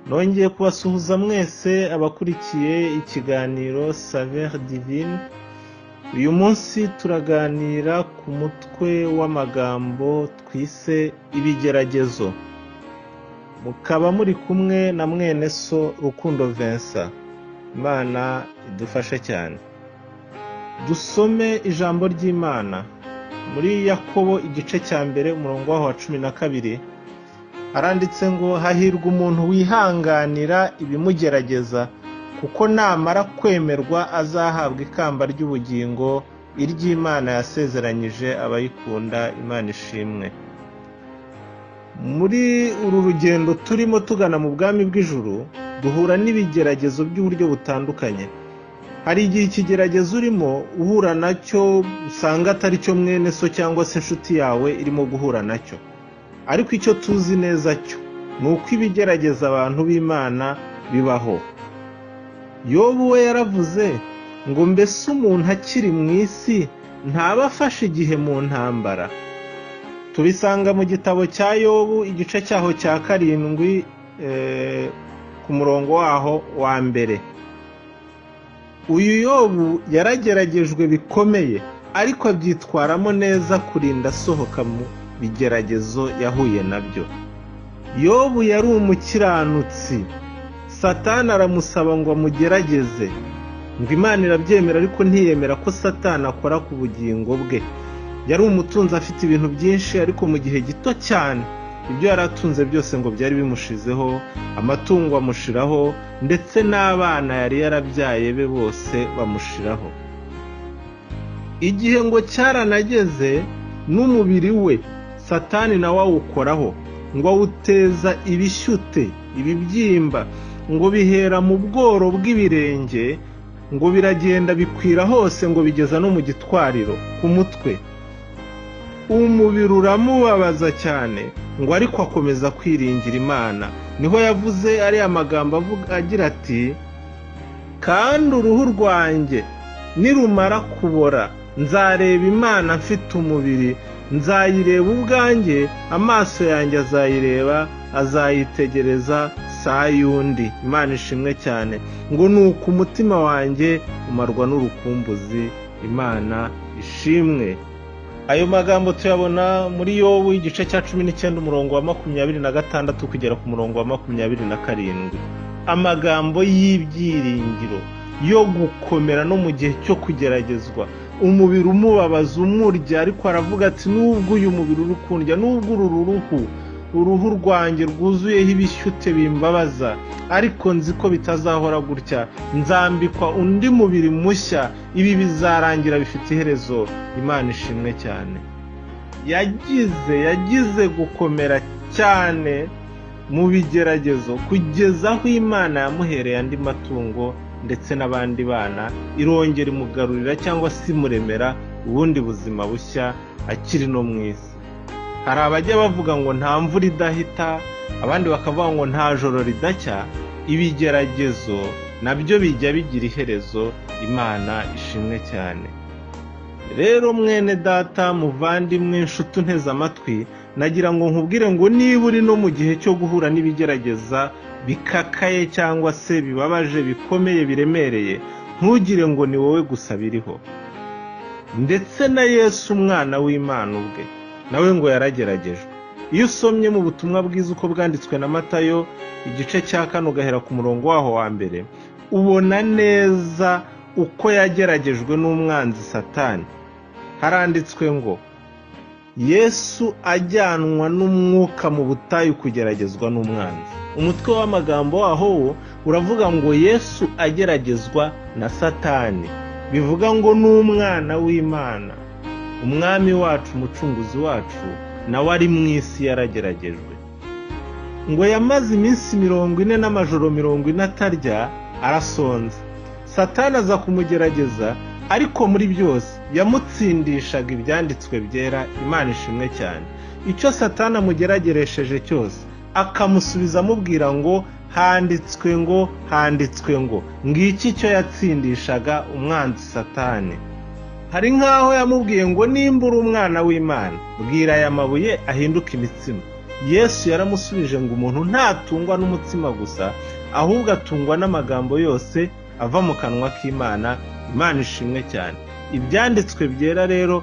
Nongeye kubasuhuza mwese abakurikiye ikiganiro Saveur Divine. Uyu munsi turaganira ku mutwe w'amagambo twise ibigeragezo. Mukaba muri kumwe na mwene so Rukundo Vincent. Imana idufashe cyane. Dusome ijambo ry'Imana muri Yakobo igice cya mbere umurongo waho wa 12. Haranditse ngo hahirwa umuntu wihanganira ibimugerageza, kuko namara kwemerwa azahabwa ikamba ry'ubugingo iry'Imana yasezeranyije abayikunda. Imana ishimwe. Muri uru rugendo turimo tugana mu bwami bw'ijuru, duhura n'ibigeragezo by'uburyo butandukanye. Hari igihe ikigeragezo urimo uhura nacyo usanga atari cyo mwene so cyangwa se inshuti yawe irimo guhura nacyo. Ariko icyo tuzi neza cyo ni uko ibigerageza abantu b'Imana bibaho. Yobu we yaravuze ngo mbese umuntu akiri mu isi ntaba afashe igihe mu ntambara. Tubisanga mu gitabo cya Yobu igice cyaho cya 7 ku murongo waho wa mbere. Uyu Yobu yarageragejwe bikomeye, ariko abyitwaramo neza kurinda asohoka mu bigeragezo yahuye nabyo. Yobu yari umukiranutsi. Satani aramusaba ngo amugerageze, ngo Imana irabyemera, ariko ntiyemera ko Satani akora ku bugingo bwe. Yari umutunzi afite ibintu byinshi, ariko mu gihe gito cyane ibyo yari atunze byose ngo byari bimushizeho, amatungo amushiraho, ndetse n'abana yari yarabyaye be bose bamushiraho. Igihe ngo cyaranageze n'umubiri we Satani nawe awukoraho, ngo awuteza ibishyute, ibibyimba, ngo bihera mu bworo bw'ibirenge, ngo biragenda bikwira hose, ngo bigeza no mu gitwariro ku mutwe. Umubiri uramubabaza cyane, ngo ariko akomeza kwiringira Imana. Niho yavuze ariya magambo agira ati: kandi uruhu rwanjye nirumara kubora nzareba Imana mfite umubiri, nzayireba ubwanjye, amaso yanjye azayireba, azayitegereza saa y'undi. Imana ishimwe cyane. Ngo nuko umutima wanjye umarwa n'urukumbuzi. Imana ishimwe. Ayo magambo tuyabona muri Yobu igice cya 19 umurongo wa 26 kugera ku murongo wa 27. Amagambo y'ibyiringiro yo gukomera no mu gihe cyo kugeragezwa. Umubiri umubabaza umurya, ariko aravuga ati nubwo uyu mubiri uri kundya, nubwo uru uruhu rwanjye rwuzuyeho ibishyute bimbabaza, ariko nzi ko bitazahora gutya, nzambikwa undi mubiri mushya, ibi bizarangira bifite iherezo. Imana ishimwe cyane. Yagize gukomera cyane mu bigeragezo kugeza aho Imana yamuhereye andi matungo ndetse n'abandi bana, irongera imugarurira cyangwa se imuremera ubundi buzima bushya akiri no mu isi. Hari abajya bavuga ngo nta mvura idahita, abandi bakavuga ngo nta joro ridacya. Ibigeragezo nabyo bijya bigira iherezo. Imana ishimwe cyane. Rero mwene data, muvandimwe, nshuti unteze amatwi, nagira ngo nkubwire ngo niba uri no mu gihe cyo guhura n'ibigerageza bikakaye cyangwa se bibabaje bikomeye biremereye, ntugire ngo ni wowe gusa biriho. Ndetse na Yesu umwana w'Imana ubwe nawe ngo yarageragejwe. Iyo usomye mu butumwa bwiza uko bwanditswe na Matayo igice cya 4 ugahera ku murongo waho wa mbere, ubona neza uko yageragejwe n'umwanzi Satani. Haranditswe ngo Yesu ajyanwa n'umwuka mu butayu kugeragezwa n'umwanzi. Umutwe w'amagambo waho wo uravuga ngo Yesu ageragezwa na Satani, bivuga ngo n'umwana w'Imana, umwami wacu, umucunguzi wacu, nawe ari mu isi yarageragejwe. Ngo yamaze iminsi 40 n'amajoro 40 atarya, arasonza. Satani aza kumugerageza, ariko muri byose yamutsindishaga ibyanditswe byera. Imana ishimwe cyane. Icyo Satani amugerageresheje cyose Akamusubiza amubwira ngo handitswe ngo, handitswe ngo. Ngiki icyo yatsindishaga umwanzi Satani. Hari nk'aho yamubwiye ngo nimba uri umwana w'Imana, bwira aya mabuye ahinduke imitsima. Yesu yaramusubije ngo umuntu ntatungwa n'umutsima gusa, ahubwo atungwa n'amagambo yose ava mu kanwa k'Imana. Imana ishimwe cyane. Ibyanditswe byera rero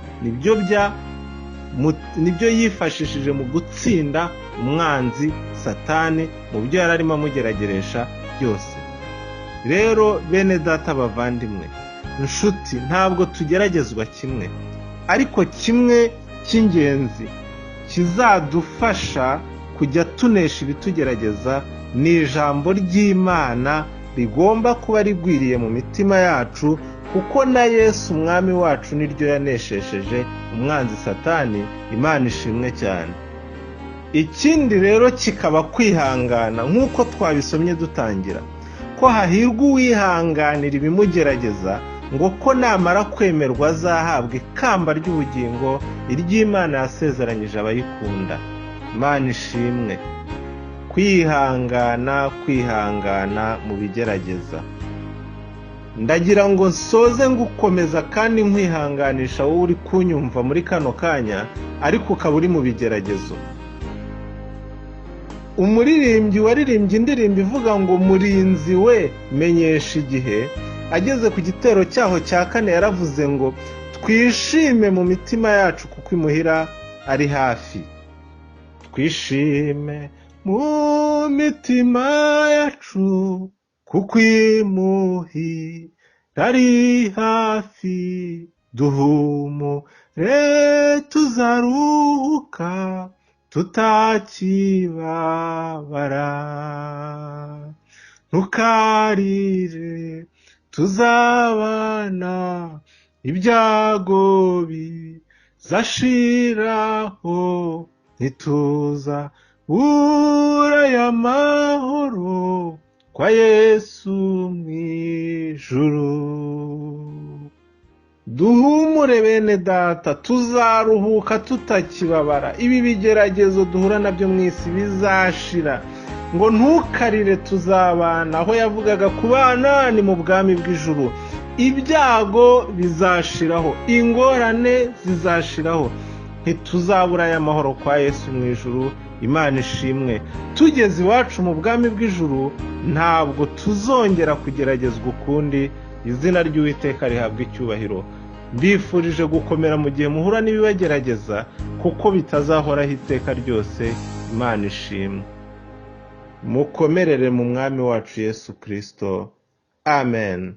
nibyo yifashishije mu gutsinda umwanzi Satani mu byo yari arimo amugerageresha byose. Rero bene data bavandimwe, inshuti, ntabwo tugeragezwa kimwe, ariko kimwe cy'ingenzi kizadufasha kujya tunesha ibitugerageza ni ijambo ry'Imana rigomba kuba rigwiriye mu mitima yacu, kuko na Yesu umwami wacu niryo yaneshesheje umwanzi Satani. Imana ishimwe cyane. Ikindi rero kikaba kwihangana, nk'uko twabisomye dutangira, ko hahirwa uwihanganira ibimugerageza, ngo ko namara kwemerwa azahabwa ikamba ry'ubugingo iry'Imana yasezeranyije abayikunda. Imana ishimwe. Kwihangana, kwihangana mu bigerageza. Ndagira ngo nsoze ngukomeza kandi nkwihanganisha wowe uri kunyumva muri kano kanya, ariko ukaba uri mu bigeragezo. Umuririmbyi waririmbye indirimbo ivuga ngo murinzi we menyesha igihe, ageze ku gitero cyaho cya kane yaravuze ngo twishime mu mitima yacu kuko imuhira ari hafi. Twishime mu mitima yacu kuko imuhira ari hafi, duhumure tuzaruhuka tutakibabara. Ntukarire tuzabana, ibyago bizashiraho, ntituzabura aya mahoro kwa Yesu mu ijuru. Duhumure bene data, tuzaruhuka tutakibabara. Ibi bigeragezo duhura nabyo mu isi bizashira. Ngo ntukarire tuzabana, aho yavugaga kubana ni mu bwami bw'ijuru. Ibyago bizashiraho, ingorane zizashiraho, ntituzabura aya mahoro kwa Yesu mu ijuru. Imana ishimwe. Tugeze iwacu mu bwami bw'ijuru ntabwo tuzongera kugeragezwa ukundi. Izina ry'Uwiteka rihabwa icyubahiro. Mbifurije gukomera mu gihe muhura n'ibibagerageza, kuko bitazahoraho iteka ryose. Imana ishimwe. Mukomerere mu mwami wacu Yesu Kristo. Amen.